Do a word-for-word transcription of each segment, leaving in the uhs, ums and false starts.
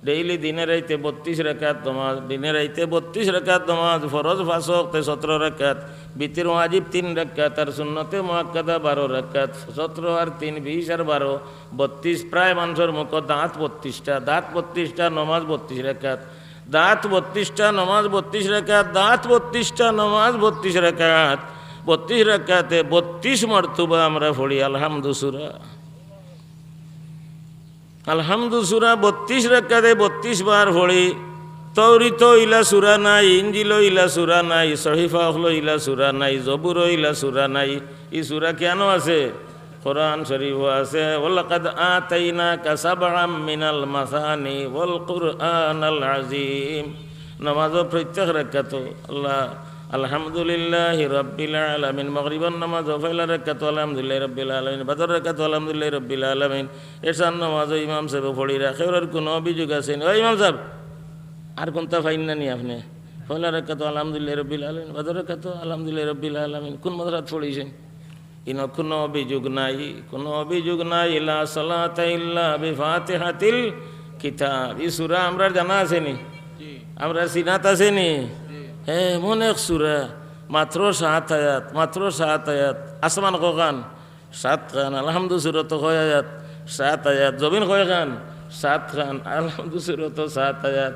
ডেইলি দিনে রাইতে বত্রিশ রাকাত নমাজ, দিনে রাইতে বত্রিশ রাকাত নমাজ, ফরজ পাঁচ ওয়াক্তে সতরো রাকাত, বিতির ওয়াজিব তিন রাকাত, আর সুন্নতে মুআক্কাদা বারো রাকাত। সতরো আর তিন বিশ আর বারো, বত্রিশ। প্রায় মানষর মুখো দাঁত বত্রিশটা, দাঁত বত্রিশটা, নমাজ বত্রিশ রাকাত, দাঁত বত্রিশটা, নমাজ বত্রিশ রাকাত, দাঁত বত্রিশটা, নমাজ বত্রিশ রাকাত। বত্রিশ রাকাতে বত্রিশ মর্তবা আমরা পড়ি আলহামদু সুরা। আলহামদু সুরা বত্রিশ রাকাতে বত্রিশ বার পড়ি। তৌরিতো ইলা সুরা নাই, ইঞ্জিলো ইলা সুরা নাই, সহিফা অকলো ইলা সুরা নাই, জবুরো ইলা সুরা নাই। ই সুরা কেনো আছে? কোরআন শরীফো আছে, "ওয়ালাকাদ আতাইনাকা সাবআম মিনাল মাসানি ওয়াল কুরআনাল আযীম।" নমাজো প্রত্যেক রাকাতো আল্লাহ, আলহামদুলিল্লাহি রাব্বিল আলামিন। মাগরিবর নমাজো পয়লা রাকাতো আলহামদুলিল্লাহি রাব্বিল আলামিন, বাদর রাকাতো আলহামদুলিল্লাহি রাব্বিল আলামিন। এশার নমাজো ইমাম সাহেব পড়িরা, কেউর কুনু অভিযোগ আছে নি? "ও ইমাম সাহেব, আর কুনটা পাইন না নি আপনে? পয়লা রাকাতো আলহামদুলিল্লাহি রাব্বিল আলামিন, বাদর রাকাতো আলহামদুলিল্লাহি রাব্বিল আলামিন, কুন মাদ্রাসাত পড়ছইন?" ইনো কুনু অভিযোগ নাই, কুনু অভিযোগ নাই। লা সালাতা ইল্লা বিফাতিহাতিল কিতাব। ই সুরা আমরার জানা আছে নি? আমরার চিনাত আছে নি? হে, এমন এক সুরা, মাত্র সাত আয়াত, মাত্র সাত আয়াত। আসমান কয়খান? সাতখান। আলহামদু সুরতো কয় আয়াত? সাত আয়াত। জমিন কয়খান? সাতখান। আলহামদু সুরতো সাত আয়াত।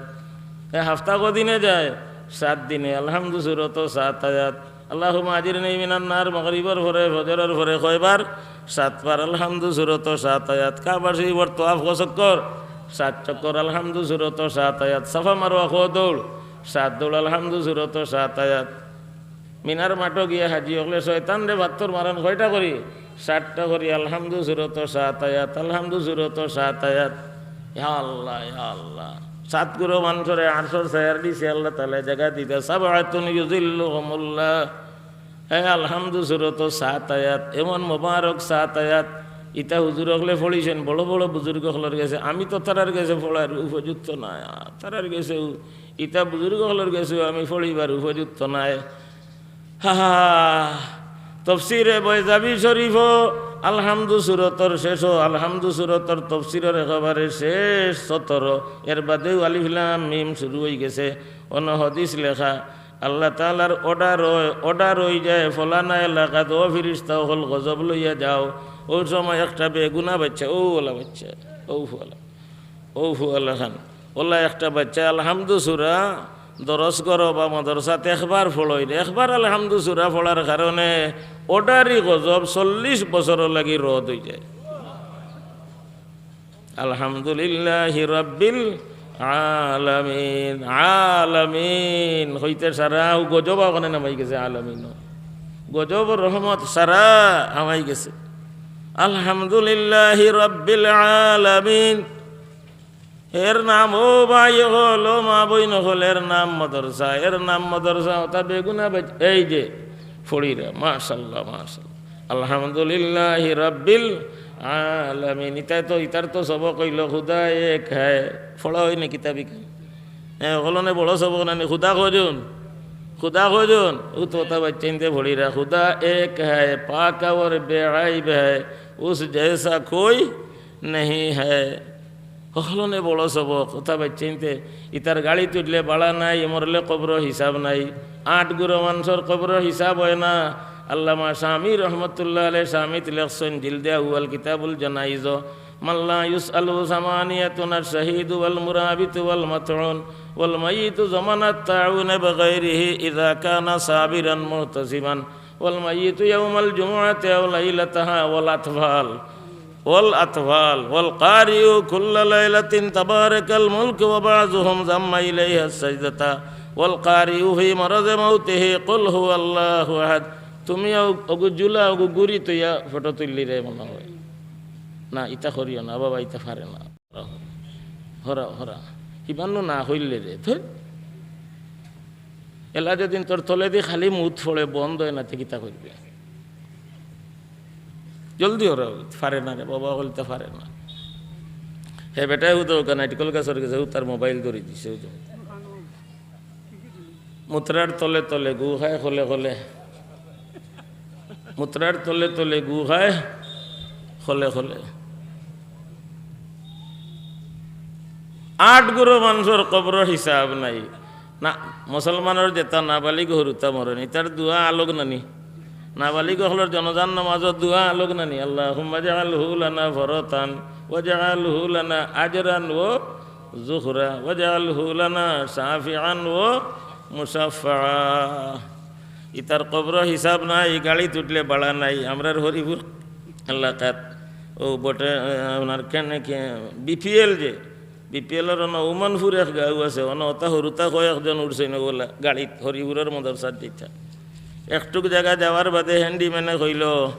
এ হাফতা কদিনে যায়? সাত দিনে। আলহামদু সুরতো সাত আয়াত। আল্লাহুম্মা আজিরনি মিনান নার, মাগরিবর পরে, ফজরর পরে কয়বার? সাতবার। আলহামদু সুরতো সাত আয়াত। কাবা শরীফর তওয়াফ কয় চক্কর? সাত চক্কর। আলহামদু সুরতো সাত আয়াত। সাফা মারওয়া কয় দৌড়? সাত দৌড়। আলহামদু সুরতো সাত আয়াত। মিনার মাঠো গিয়া হাজি অকলে শয়তানরে পাত্থর মারইন কয়টা করি? সাতটা করি। আলহামদু সুরতো সাত আয়াত, আলহামদু সুরতো সাত আয়াত। ইয়া আল্লাহ, ইয়া আল্লাহ। সাত গুরু মানষরে আরশর ছায়ার নিচে আল্লাহ তাআলায় জাগা দিতা। সাবআতুন ইউযিল্লুহুমুল্লাহ। হে আলহামদু সুরতো সাত আয়াত, এমন মোবারক সাত আয়াত। ইতা হুজুর অকলে পড়ছইন, বড় বড় বুজুর্গ অকলর গেছে। আমি তো তারার গেছে পড়ার উপযুক্ত নায়, তারার গেছে, ইতা বুজুর্গ অকলর গেছে আমি পড়িবার উপযুক্ত নায়। হা হা হা। তফসিরে বয়জাবি শরীফো আলহামদু সুরতর শেষো, আলহামদু সুরতর তফসিরর একেবারে শেষ সতরো, এর বাদেউ আলিফ লাম মিম শুরু অইগেছে। অনো হাদিস লেখা, আল্লাহ তাআলার অর্ডার অয়, অর্ডার অইযায়, ফলানা এলাকাত ও ফিরিস্তা অকল গজব লইয়া যাও। অউ সময় একটা বেগুনা বাইচ্চা, অউ অলা বাইচ্চা, অউ ফলা। অউ ফুয়ালা খান। অলা একটা বাইচ্চায় আলহামদু সুরা দরস ঘরো বা মাদ্রাসাত একবার পড়ইন, একবার আলহামদু সুরা পড়ার কারণে অর্ডারি গজব চল্লিশ বছরর লাগি রদ অইযায়। আলহামদুলিল্লাহি রাব্বিল আলামিন। আলামিন কইতে সারা অউ গজব অখানো নামাইগেছে, আলামিন। গজব রহমত সারা হামাইগেছে। আলহামদুলিল্লাহি রাব্বিল আলামিন। এর নাম, ও ভাই অকল, ও মা বইন অকল, এর নাম মাদ্রাসা, এর নাম মাদ্রাসা, অতা বেগুনা বাইচ্চা, এই যে, পড়িরা, মাশাআল্লাহ, মাশাআল্লাহ। আলহামদুলিল্লাহি রাব্বিল আলামিন। ইতায় তো, ইতার তো সবক অইলো খুদা এক হ্যায়। পড়া অয় নি কিতাব ইখান? হ্যাঁ, অকলনে বড় সবক নানি, খুদা কয়জন? খুদা কয়জন? অউ তো অতা বাইচ্চাইন্তে পড়িরা, খুদা এক হ্যায়, পাক অর বেআইব হ্যায়, উস জেসা কোই নেহি হ্যায়। অকলনে বড় সবক, অতা বাইচ্চাইন্তে, ইতার গাড়িত উঠলে ভাড়া নাই, মরলে কবরো হিসাব নাই। আট গুরু মানষর কবরো হিসাব অয় না। আল্লামা শামী রহমতুল্লাহ আলাইহি শামীত লেখছইন, জিলদে আউয়াল, কিতাবুল জানাইজ, من لا يسأل ثمانية: الشهيد والمرابط والمطعون والميت زمن الطاعون بغيره إذا كان صابرا محتسبا والميت يوم الجمعة أو ليلتها والأطفال والأطفال والقارئ كل ليلة تبارك الملك وبعضهم ضم إليها السجدة والقارئ في مرض موته قل هو الله أحد। তুমি অগু জুলা, অগু গুড়ি থইয়া ফটো তুললিরে মনো অয়। না, ইতা করিও না বাবা, ইতা পারে না। হরা, হরা। হিবান্নু না কইলে রে, ধুর। এলা যেদিন তোর তলেদি খালি মুত পড়ে, বন্ধ অয় না, তে কিতা করবে? জলদি হরা, পারে না রে বাবা, অকলতা পারে না। হে বেটায় হুদো ওখানে নাইটকল গাছর গেছে, হু তার মোবাইল ধরি দিছে, হু তো। মুতরার তলে তলে গু খায় খলে খলে। মুতরার তলে তলে গু খায় খলে খলে। আট গুরু মানষর কবরো হিসাব নাই। না, মুসলমানর যেতা নাবালিগ হুরুতা মরইন, ইতার দোয়া আলগ নানি? নাবালিগ অকলর জানাজার নামাজো দোয়া আলগ নানি? আল্লাহুম্মা জাআলহু লানা ফারাতান ওয়াজআলহু লানা আজরান ওয়া যুখরা ওয়াজআলহু লানা শাফিআন ওয়া মুশাফফা। ইতার কবরো হিসাব নাই, গাড়িত উঠলে ভাড়া নাই। আমরার হরিপুর এলাকাত অউ বটে, আহ, আপনার কেনে কে বিপিএল যে, বিপিএলর অনো উমানপুর এক গাঁও আছে, অনো অতা হুরুতা কয় একজন উঠছইন অলা গাড়িত, হরিপুরর মাদ্রাসাত যাইতা। একটুক জাগা যাওয়ার বাদে হ্যান্ডিম্যানে কইলো,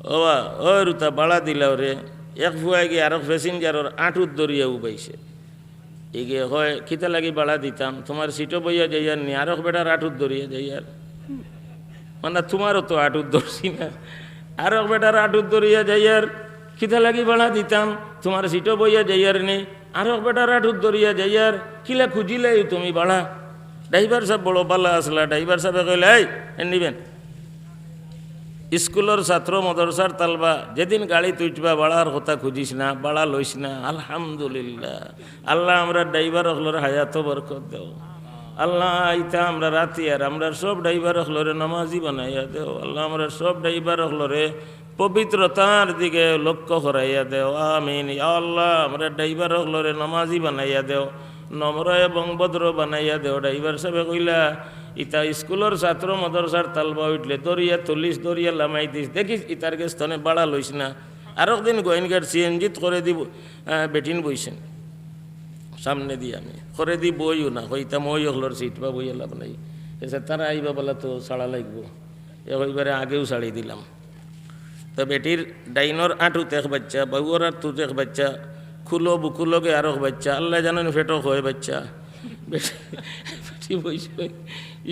"ও বা, ও হুরুতা, ভাড়া দিলাও রে।" এক ফুয়ায় গিয়া আরক প্যাসেঞ্জারর আঁটুত ধরিয়া উবাইছে। ইগে কয়, "কিতা লাগি ভাড়া দিতাম? তুমার সিটো বইয়া যাইয়ার নি, আরক বেটার আঁটুত ধরিয়া যাইয়ার।" মানে, তুমারও তো আঁটুত ধরছি না, আরক বেটার আঁটুত ধরিয়া যাইয়ার। "কিতা লাগি ভাড়া দিতাম? তুমার সিটো বইয়া যাইয়ার নি, আরক বেটার আঁটুত ধরিয়া যাইয়ার। কিলা খুজিলায় তুমি ভাড়া?" ড্রাইভার সাব বড় ভালা আছলা। ড্রাইভার সাবে কইলা, "এই, এ নিবেন।" স্কুলর ছাত্র, মাদ্রাসার তালবা, যেদিন গাড়িত উঠবা, ভাড়ার কথা খুজিস না, ভাড়া লইস না। আলহামদুলিল্লাহ। আল্লাহ, আমরার ড্রাইভার অকলর হায়াতো বরকত দেও। আল্লাহ, ইতা আমরার আতিয়ার, আমরার সব ড্রাইভার অকলরে নামাজি বানাইয়া দেও। আল্লাহ, আমরার সব ড্রাইভার অকলরে পবিত্রতার দিকে লক্ষ্য করাইয়া দেও। আমিন। ইয়া আল্লাহ, আমরার ড্রাইভার অকলরে নামাজি বানাইয়া দেও, নম্র এবং ভদ্র বানাইয়া দেও। ড্রাইভার সাবে কইলা, "ইতা স্কুলর ছাত্র, মাদ্রাসার তালবা উঠলে ধরিয়া তুলিস, ধরিয়া লামাই দিস, দেখিস ইতার গেছ থনে ভাড়া লইস না।" আরক দিন গোয়াইনঘাট সিএনজিত করে দি ব-, আহ, বেটিন বইছইন সামনেদি, আমি করে দি বইও না, কইতাম, "ওই অকলর সিট বা বইয়া লাভ নাই।" এসে তারা আইবা বলা তো ছাড়া লাগবো, এ কইবারে আগেউ ছাড়ি দিলাম। তো বেটির ডাইনর আঁটুত এক বাইচ্চা, বাউর আঁটুত এক বাইচ্চা, খুলো বুকু লগে আরক বাইচ্চা, আল্লায় জানইন পেটো কয় বাইচ্চা। বেটি, বেটি বইছে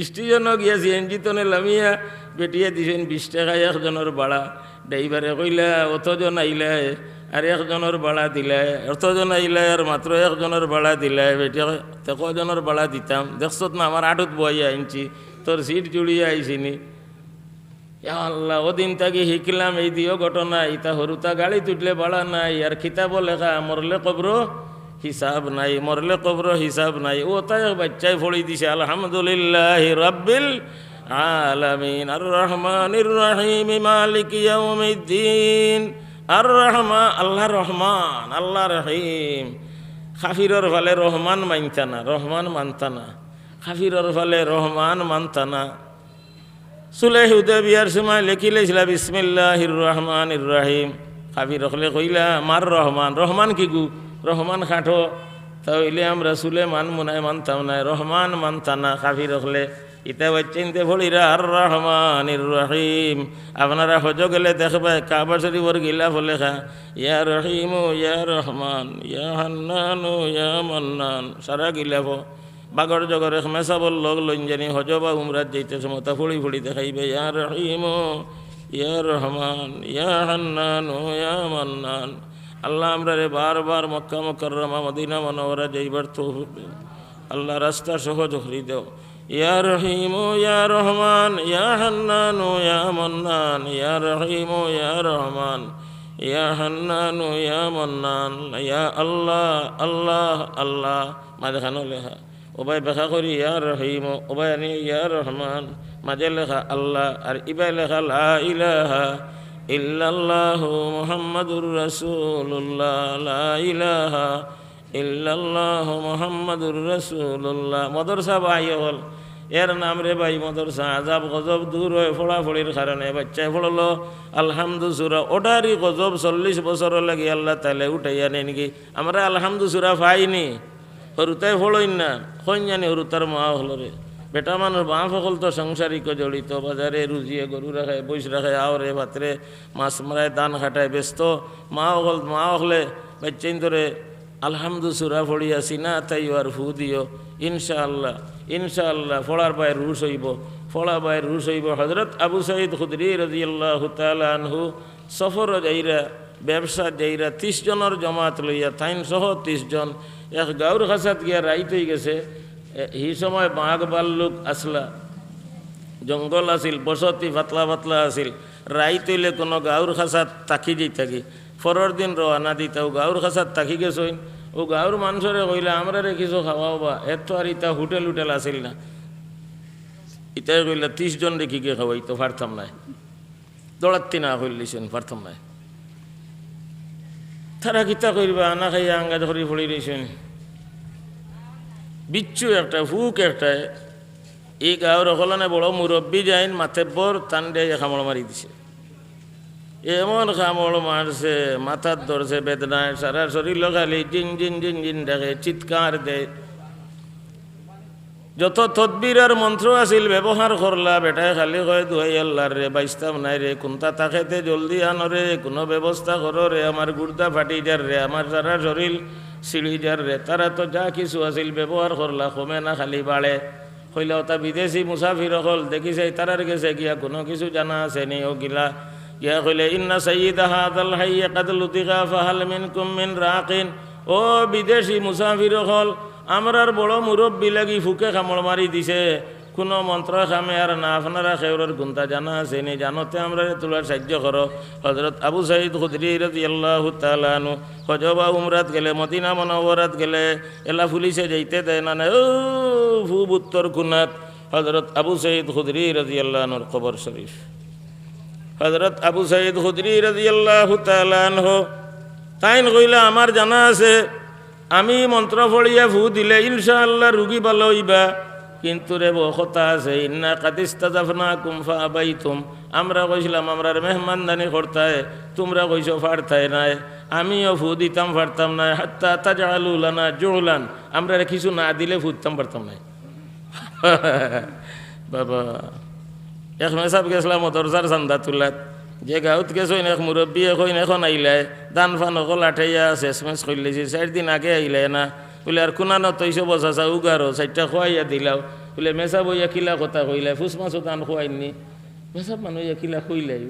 স্টেশনো গিয়া সিএনজি তনে লামিয়া বেটিয়ে দিছইন বিশ টেকা একজনর ভাড়া। ড্রাইভারে কইলা, "অতজন আইলায় আর একজনর ভাড়া দিলায়, অতজন আইলায় আর মাত্র একজনর ভাড়া দিলায়।" বেটিয়ে কয়, "তে কয়জনর ভাড়া দিতাম? দেখছত না আমার আঁটুত বওয়াইয়া আনছি, তোর সিট জুড়িয়া আইছি নি?" ইয়া আল্লাহ, অদিন থাকি হিকলাম এই দিও ঘটনা, ইতা হুরুতা গাড়িত উঠলে ভাড়া নাই, আর কিতাবো লেখা মরলে কবরো হিসাব নাই, মরলে কবরো হিসাব নাই। অউ তাই এক বাইচ্চায় পড়ি দিছে, আলহামদুলিল্লাহি রাব্বিল আলামিন, আর রহমানির রহিম, মালিকি ইয়াউমিদ্দিন। আর রহমান, আল্লাহ রহমান, আল্লাহ রহিম। কাফিরর ফালে রহমান মানতা না, রহমান মানতা না। কাফিরর ফালে রহমান মানতা না। সুলহে হুদায়বিয়ার সময় লেখিলাইছিলা, "বিসমিল্লাহির রহমানির রহিম।" কাফির অকলে কইলা, "মার রহমান।" রহমান কিগু? রহমান কাঠো। তা অইলে আমরা সুলেমান মনে অয় মানতাম নায়, রহমান মানতা না কাফির অকলে। ইতা বাইচ্চাইন্তে পড়িরা, "আর রহমানির রহিম।" আপনারা হজো গেলে দেখবায়, কাবা শরীফর গিলাফো লেখা, "ইয়া রহিমু ইয়া রহমান, ইয়া হান্নানু ইয়া মান্নান।" সারা গিলাফো। বাগর জগর এক মেসাবর লগ লইন জানি হজো বা উমরাত যাইতে সময় তা ফুড়ি ফুড়ি দেখাইবা, "ইয়া রহিমু, ইয়া রহমান, ইয়া হান্নানু, ইয়া মান্নান।" আল্লাহ, আমরারে বারবার মক্কা মুকাররমা, মদিনা মুনাওয়ারা যাইবার তৌফিক দেও। আল্লাহ, রাস্তা সহজ করি দেও। ইয়া রহিমু, ইয়া রহমান, ইয়া হান্নানু, ইয়া মান্নান, ইয়া রহিমু, ইয়া রহমান, ইয়া হান্নানু, ইয়া মান্নান, ইয়া আল্লাহ, আল্লাহ, আল্লাহ। মাঝখানো লেখা। ওবায় ব্যাখ্যা করি, ইয়া রহিম, ওবায় আনি, ইয়া রহমান, মাঝে লেখা আল্লাহ, আর ইবায় লেখা লা ইলাহা ইল্লাল্লাহু মুহাম্মাদুর রাসূলুল্লাহ, লা ইলাহা ইল্লাল্লাহু মুহাম্মাদুর রাসূলুল্লাহ। মাদ্রাসা ভাই অকল, এর নাম রে ভাই মাদ্রাসা, আজাব গজব দূর অয় পড়াপড়ির কারণে। বাইচ্চায় পড়লো আলহামদু সূরা, অটারি গজব চল্লিশ বছর লাগি আল্লাহ তাআলা উঠাইয়া নেইন গি। আমরা আলহামদু সূরা পাইনি। হুরুতায় পড়ইন না, কইন জানি হুরুতার মা অকলরে। বেটা মানুষ, বাপ অকল তো সংসারিক জড়িত, বাজারে রুজিয়ে গরু রাখে, বইস রাখে, আওরে ভাতরে, মাছ মারায়, ধান কাটায়, ব্যস্ত। মা অকল, মা অকলে বাইচ্চাইন্তরে আলহামদু সূরা পড়িয়া সিনা আতাইও আর ফু দিও। ইনশাআল্লাহ, ইনশাআল্লাহ, পড়ার বায় রুশ অইবো, পড়া বায় রুশ অইবো। হযরত আবু সাঈদ খুদরি রাদিয়াল্লাহু তাআলা আনহু সফরো যাইরা, ব্যবসাত যাইরা, তিশ জনর জমাত লইয়া, তাইন সহ তিশ জন, এক গাউর কাছাত গিয়া রাইত অইগেছে। এ, হি সময় বাঘ ভাল্লুক আছলা, জঙ্গল আছিল, বসতি পাতলা পাতলা আছিল। রাইত অইলে কুনু গাউর কাছাত থাকি যাইতা গি। পরর দিন রওয়ানা দিতা, অউ গাউর কাছাত থাকি গেছইন। অউ গাঁওর মানষরে কইলা, "আমরারে কিছু খাওয়াও বা।" এর তো আর ইতা হোটেল উটেল আছিল না। ইতায় কইলা, "তিশ জনরে কিগে খাওয়াইতো পারতাম নায়।" দৌড়াত্তি না করিলিছইন, পারতাম নায়। তারা কিতা করিবা, না খাইয়া আঙ্গাজ করি পড়ি রইছইন। বিচ্ছু একটা, ফুক একটা, ই গাঁওর অকলনে বড় মুরব্বি যাইন, মাতেব্বর, তানরে এক কামড় মারি দিছে। এমন কামড় মারছে, মাথাত ধরছে বেদনায়, সারা শরীলো খালি জিন জিন জিন জিন ডাকে, চিৎকার দেয়। যত তদবির আর মন্ত্র আছিল ব্যবহার করলা, বেটায় খালি কয়, "দুহাই আল্লার রে, বাইচতাম নায় রে, কুন্তা তাকেতে জলদি আনো রে, কুনু ব্যবস্থা করো রে, আমার গুর্দা ফাটি যার রে, আমার সারা শরীল ছিড়ি যার রে।" তারা তো যা কিছু আছিল ব্যবহার করলা, কমে না খালি বাড়ে। কইলা, "ওতা বিদেশি মুসাফির অকল, দেখি চাই তারার গেছে গিয়া কুনু কিছু জানা আছে নি?" অউ গিলা গিয়া কইলে, "ইন্না সাইয়্যিদা হাযাল হাইয়্যি ক্বাদ লুদিগা ফাহাল মিনকুম মিন রাকিন।" ও বিদেশি মুসাফির অকল, আমরার বড় মুরব্বি লাগি ফুকে কামড় মারি দিছে, কুনু মন্ত্র কামে আর না, আপনারা কেউরর কুন্তা জানা আছে নি? জানতে আমরারে তুলার সাইয্য করো। হযরত আবু সাঈদ খুদরি রাদিয়াল্লাহু তাআলা আনহু হজ বা উমরাত গেলে, মদিনা মুনাওয়ারাত গেলে, এলা পুলিশে যাইতে দেয় না, না, অউ পূব উত্তর কুনাত হযরত আবু সাঈদ খুদরি রাদিয়াল্লাহু আনহুর কবর শরীফ। হযরত আবু সাঈদ খুদরি রাদিয়াল্লাহু তাআলা আনহু তাইন কইলা, "আমার জানা আছে, আমি মন্ত্র পড়িয়া ফু দিলে ইনশাআল্লাহ রুগী ভালা অইবা। কিন্তু রে বা, কথা আছে, ইন্না কাদ ইস্তাযাফনাকুম ফাআবাইতুম। আমরা কইছিলাম আমরার মেহমানদারি করতায়, তুমরা কইছো পারতায় নায়, আমিও ফু দিতাম পারতাম নায়, হাত্তা তাজআলু লানা জুলান, আমরারে কিছু না দিলে ফু দিতাম পারতাম নায়।" বাবা, এক মেসাব গেছলা মদরসার চান্দা তুলাত, যে গাঁওত গেছইন এক মুরব্বিয়ে কইন, "এখন আইলায়, ধান ফান অকল আঠাইয়া শেষমেশ করিলাইছি, চাইর দিন আগে আইলায় না।" বুলে, "আর কুনানো তৈছো বসাছা, উগারো, চাইরটা খুয়াইয়া দিলাও।" বুলে, "মেসাব অইয়া কিলা কথা কইলায়, ফুস মাছো ধান খুয়াইননি?" মেসাব মানু অইয়া কিলা কইলায়?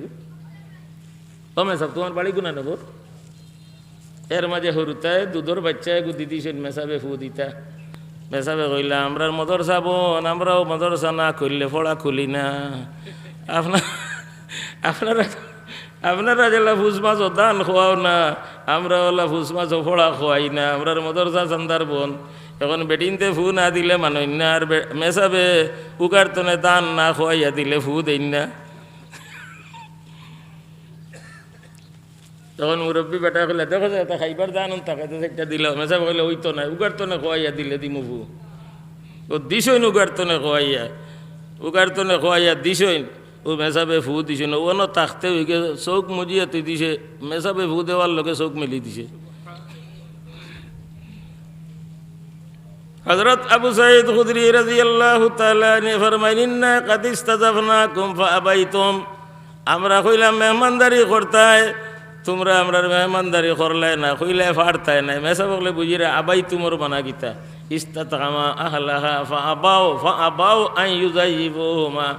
"ও মেসাব, তুমার বাড়ি কুনানো গো?" এর মাঝে হুরুতায় দুধর বাইচ্চা এগু দি দিছইন, মেসাবে ফু দিতা। মেসাবে কইলা, "আমরার মদরসা বন, আমরাও মদরসা না খুললে পড়া খুলি না। আপনা-, আপনারা, আপনারা যেলা ফুস মাছো ধান খুয়াও না, আমরা ওলা ফুস মাছো পড়া খুয়াই না, আমরার মদরসা চান্দার বন। এখন বেটিন্তে ফু না দিলে মানইন না, আর বে-, মেসাবে উগারতনে ধান না খুয়াইয়া দিলে ফু দেইন না।" তখন মুরব্বি বেটায় কইলা, "দেখো যে, ইটা খাইবার ধান অন থাকে, তো একটা দিলাও।" মেসাবে কইলা, "অইতো নায়, উগারতনে খুয়াইয়া দিলে দিমু ফু।" ও দিছইন উগারতনে খুয়াইয়া, উগারতনে খুয়াইয়া দিছইন। ও মেসাবে ফু দিছইন, অনো থাকতে অইগে চউখ মুজিয়া থুই দিছে, মেসাবে ফু দেওয়ার লগে চউখ মেলি দিছে। হযরত আবু সাঈদ খুদরি রাদিয়াল্লাহু তাআলা আনহু ফরমাইন, "ইন্না কাদ ইস্তাযাফনাকুম ফাআবাইতুম।" আমরা কইলাম মেহমানদারি করতায়, তুমরা আমরার মেহমানদারি করলায় না, কইলায় পারতায় নায়। মেসাব অকলে বুঝিরা আবাইতুমর মানা কিতা? ইস্তাতআমা আহলাহা ফাআবাও, ফাআবাও আন ইউযায়্যিফুহুমা।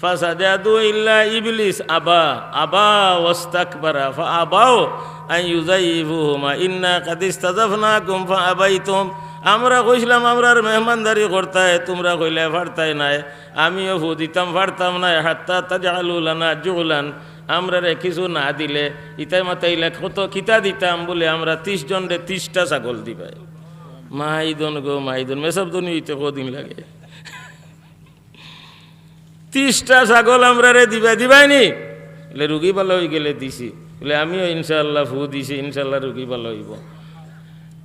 ফাসাজাদু ইল্লা ইবলিস আবা, আবা ওয়াস্তাকবারা, ফাআবাও আন ইউযায়্যিফুহুমা, ইন্না কাদ ইস্তাযাফনাকুম ফাআবাইতুম। আমরা কইছিলাম আমরার মেহমানদারি করতায়, তুমরা কইলায় পারতায় নায়, আমিও ফু দিতাম পারতাম নায়, হাত্তা তাজআলু লানা জুলান, আমরারে কিছু না দিলে, ইতায় মাতাইলা কত কিতা দিতাম, বুলে আমরা তিশ জনরে তিশটা ছাগল দিবায়। মাইদন গো মাইদন, মেসাব ধনী অইতে কদিন লাগে? তিশটা ছাগল আমরারে দিবায়, দিবায় নি? বুলে, "রুগী ভালা অইগেলে দিছি।" বুলে, "আমিও ইনশাআল্লাহ ফু দিছি, ইনশাআল্লাহ রুগী ভালা অইবো।"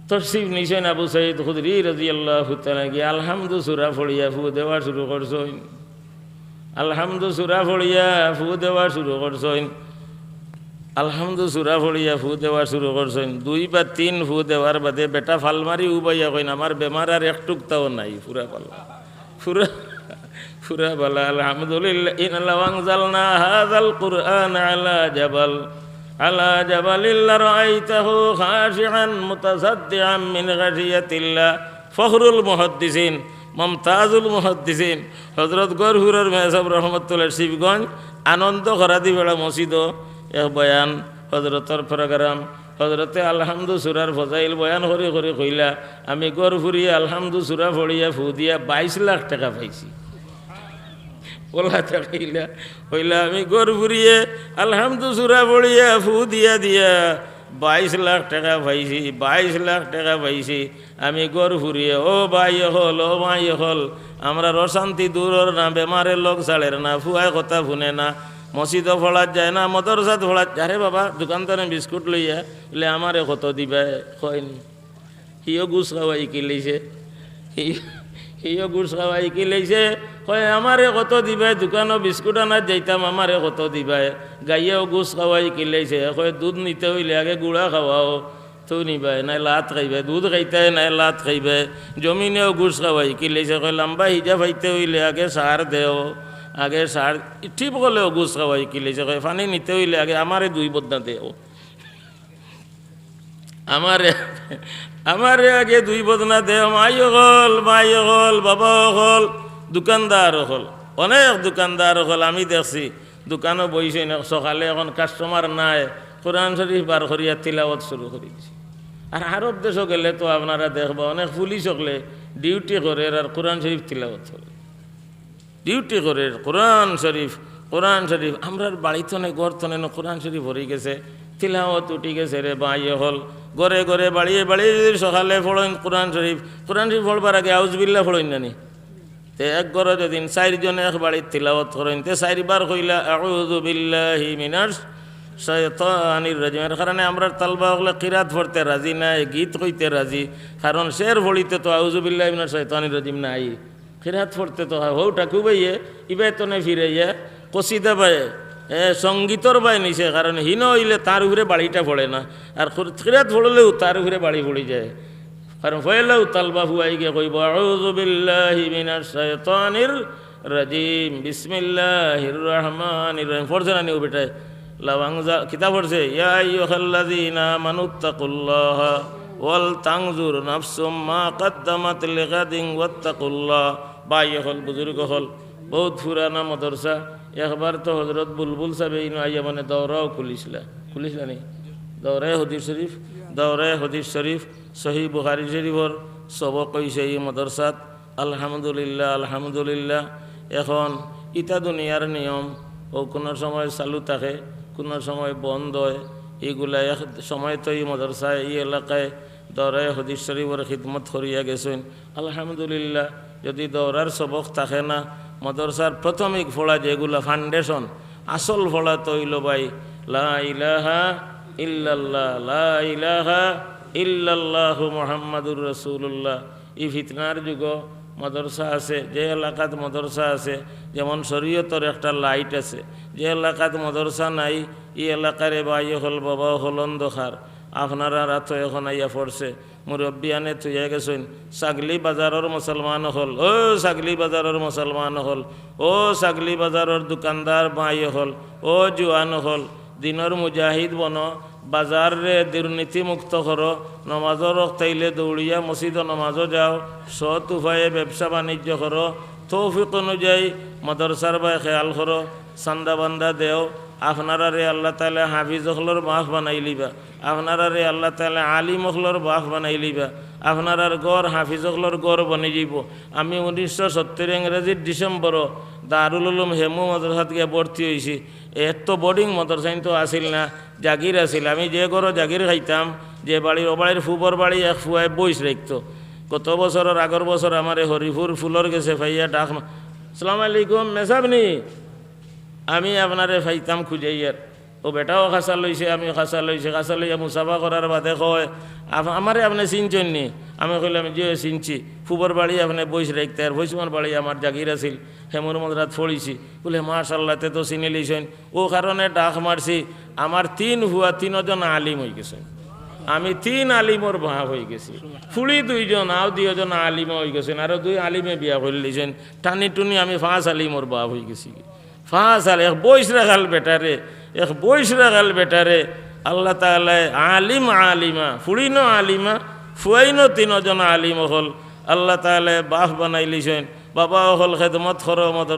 তশরিফ নিছইন আবু সাঈদ খুদরি রাদিয়াল্লাহু তাআলা আনহু গিয়া আলহামদু সূরা পড়িয়া ফু দেওয়া শুরু করছইন। আলহামদু সূরা পড়িয়া ফু দেওয়া শুরু করছইন। আলহামদু সূরা পড়িয়া ফু দেওয়া শুরু করছইন। দুই বা তিন ফু দেওয়ার বাদে বেটা ফাল মারি উবাইয়া কইন, "আমার বেমার আর একটুকতাও নাই, পুরা ভালা।" পুরা, পুরা ভালা, আলহামদুলিল্লাহ। ইন লাউ আনজালনা হাযাল কুরআনা আলা জাবাল, আলা জাবালিল লারাআইতাহু খাশিআন মুতাসাদ্দিআন মিন খাশিয়াতিল্লাহ। ফখরুল মুহাদ্দিসিন, মুমতাজুল মুহাদ্দিসিন, হযরত গহরপুরর মেসাব রহমতুল্লাহ শিবগঞ্জ, আনন্দ খরাদি বেড়া মসজিদো এক বয়ান, হযরতর প্রোগ্রাম, হযরতে আলহামদু সূরার ফজাইল বয়ান করি করি কইলা, "আমি গহরপুরিয়ে আলহামদু সূরা পড়িয়া ফু দিয়া বাইশ লাখ টেকা পাইছি।" ওলা টেকা ইলা, কইলা, "আমি গহরপুরিয়ে আলহামদু সূরা পড়িয়া ফু দিয়া দিয়া বাইশ লাখ টেকা পাইছি, বাইশ লাখ টেকা পাইছি, আমি ঘর ফুরিয়ে, ও ভাই অকল, ও ভাই অকল, আমরার অশান্তি দূর অর না, বেমারে লগ ছাড়ের না, ফুয়ায় কথা হুনে না, মসজিদো পড়াত যায় না, মাদ্রাসাত পড়াত যায়। আরে বাবা, দোকান তনে বিস্কুট লইয়া, বলে, "আমারে কত দিবায়?" কয়নি। হিও ঘুষ খাওয়াই কিলাইছে। হি-, হিও ঘুষ খাওয়াই কিলাইছে। কয়, "আমারে কত দিবায়? দোকানো বিস্কুট আনাত যাইতাম, আমারে কত দিবায়?" গাইয়েও ঘুষ খাওয়াই কিলাইছে। কয়, "দুধ নিতে অইলে আগে গুড়া খাওয়াও, তো নিবায়, নায় লাত খাইবায়, দুধ খাইতায়, নায় লাত খাইবায়।" জমিনেও ঘুষ খাওয়াই কিলাইছে। কয়, "লাম্বা হিজা পাইতে অইলে আগে সার দেও, আগে সার।" টিপ করলেও ঘুষ খাওয়াই কিলাইছে। কয়, "পানি নিতে অইলে আগে আমারে দুই বদনা দেও।" আমারে, আমারে আগে দুই বদনা দেও, মাই অকল, মাই অকল, বাবা অকল, দোকানদার অকল, অনেক দোকানদার অকল আমি দেখছি, দোকানো বইছইন, সকালে অখন কাস্টমার নাই, কোরআন শরীফ বার করিয়া তিলাওয়াত শুরু করি দিছে। আর আরব দেশো গেলে তো আপনারা দেখবা, অনেক পুলিশ অকলে ডিউটি করের আর কোরআন শরীফ তিলাওয়াত করে। ডিউটি করের, কোরআন শরীফ, কোরআন শরীফ। আমরার বাড়ি তনে, ঘর তনে ন কোরআন শরীফ পড়ি গেছে, তিলাওয়াত উঠি গেছে রে ভাই অকল। ঘরে ঘরে, বাড়িয়ে বাড়িয়ে যদি সকালে পড়ইন কোরআন শরীফ, কোরআন শরীফ পড়বার আগে আউজুবিল্লাহ পড়ইন না নি? তে এক ঘরো যদি চাইরজন এক বাড়িত তিলাওয়াত করইন, তে চাইরবার কইলা, "আউযু বিল্লাহি মিনাশ শাইতানির রাজিম।" এর কারণে আমরার তালবা অকলে কিরাত পড়তে রাজি নায়, গীত কইতে রাজি, কারণ শের পড়িতে তো আউযু বিল্লাহি মিনাশ শাইতানির রাজিম নাই। কিরাত পড়তে তো হয়, হউ ঠাকু ভাইয়ে, ইবায় তনে ফিরাইয়া, কসিদা বায়, এ, সঙ্গীতর বায় নিছে, কারণ হিনো অইলে তার উপরে বাড়িটা পড়ে না, আর খুর-, কিরাত পড়লেও তার উপরে বাড়ি পড়ি যায়। কারণ পয়লাউ তালবা ফুয়াই গিয়া কইব, "আউযু বিল্লাহি মিনাশ শাইতানির রাজিম, বিসমিল্লাহির রহমানির রহিম।" পড়ছে না নি ও বেটায়? লাউ আনজা-, কিতা পড়ছে? "ইয়া আইয়ুহাল্লাযীনা আমানুত্তাকুল্লাহা ওয়াল তানজুর নাফসুম মা কাদ্দামাত লিগাদিন ওয়াত্তাকুল্লাহ।" ভাই অকল, বুজুর্গ অকল, বউত পুরানা মাদ্রাসা, একবার তো হযরত বুলবুল সাবে ইনো আইয়া মানে দৌরাও খুলিছিলা, খুলিছিলা নি? দৌরায়ে হাদিস শরীফ, দৌরায়ে হাদিস শরীফ, সহিহ বুখারী শরীফর সবক অইছে ই মাদ্রাসাত। আলহামদুলিল্লাহ, আলহামদুলিল্লাহ। এখন ইতা দুনিয়ার নিয়ম, ও কুনু সময় চালু থাকে, কুনু সময় বন্ধ অয়, ইগুলা এক সময় তো ই মাদ্রাসায়, ই এলাকায় দৌরায়ে হাদিস শরীফর খিদমত করিয়া গেছইন। আলহামদুলিল্লাহ, যদি দৌরার সবক থাকে না, মাদ্রাসার প্রাথমিক পড়া যেগুলা foundation, আসল পড়া তো অইলো ভাই, লা ইলাহা ইল্লাল্লাহ, লা ইলাহা ইল্লাল্লাহু মুহাম্মাদুর রাসূলুল্লাহ। ই ফিতনার যুগো মাদ্রাসা আছে, যে এলাকাত মাদ্রাসা আছে, যেমন শরীয়তর একটা light আছে, যে এলাকাত মাদ্রাসা নাই, ই এলাকার ভাই অকল, বাবা অকল অন্ধকার। আপনারার আতো এখন আইয়া পড়ছে, মুরব্বিয়ানে থুইয়া গেছইন। ছাগলি বাজারর মুসলমান অকল, ও ছাগলি বাজারর মুসলমান অকল, ও ছাগলি বাজারর দোকানদার ভাই অকল, ও জুয়ান অকল, দিনর মুজাহিদ বনো, বাজাররে দুর্নীতি মুক্ত করো, নমাজর অক্ত আইলে দৌড়িয়া মসজিদো নমাজো যাও, সৎ উপায়ে ব্যবসা বাণিজ্য করো, তৌফিক অনুযায়ী মাদ্রাসার বায় খেয়াল করো, চান্দা বান্দা দেও। আপনারারে আল্লাহ তাআলা হাফিজ অকলর বাফ বানাইলিবা, আপনারারে আল্লাহ তাআলা আলিম অকলর বাফ বানাইলিবা, আপনারার ঘর হাফিজ অকলর ঘর বনি যাইবো। আমি উনিশশো সত্তর ইংরেজির ডিসেম্বরো দারুল উলুম হেমু মাদ্রাসাত গিয়া ভর্তি অইছি। এত boarding মাদ্রাসাইন তো আছিল না, জাগির আছিল। আমি যে ঘরো জাগির খাইতাম, যে বাড়ির, ও বাড়ির ফুবর বাড়ি এক ফুয়ায় বইস রাখতো। গত বছরর আগর বছর আমারে হরিপুর ফুলর গেছে পাইয়া ডাক মা-, "আসসালামু আলাইকুম, মেসাব নি? আমি আপনারে পাইতাম খুঁজাইয়ার।" ও বেটাও খাসা লইছে, আমিও খাসা লইছি, খাসা লইয়া মুসাফা করার বাদে কয়, "আপ-, আমারে আপনে চিনছইন নি?" আমি কইলাম, "জি, চিনছি। ফুবর বাড়ি আপনে বইস রাখতে, আর পশ্চিমর বাড়ি আমার জাগির আছিল, হেমুর মাদ্রাসাত পড়ছি।" বলে, "মাশাআল্লাহ, তে তো চিনিলিছইন।" ও কারণে ডাক মারছি, আমার তিন ফুয়া তিনজন আলিম অইগেছইন। আমি তিন আলিমর বাফ অইগেছি। ফুড়ি দুইজন, আও দুইজন আলিম অইগেছইন, আরো দুই আলিমে বিয়া করিলিছইন। টানি টুনি আমি পাঁচ আলিমর বাফ অইগেছি। পাঁচ আল-, এক বইস রাখাল বেটারে, এক বইস রাখাল বেটারে আল্লাহ তাআলায় আলিম আলিমা, ফুড়িনও আলিমা, ফুয়াইনও তিনজন আলিম অকল আল্লাহ তাআলায় বাফ বানাইলিছইন। বাবা অকল খেদমত করো, মাদ্রাসা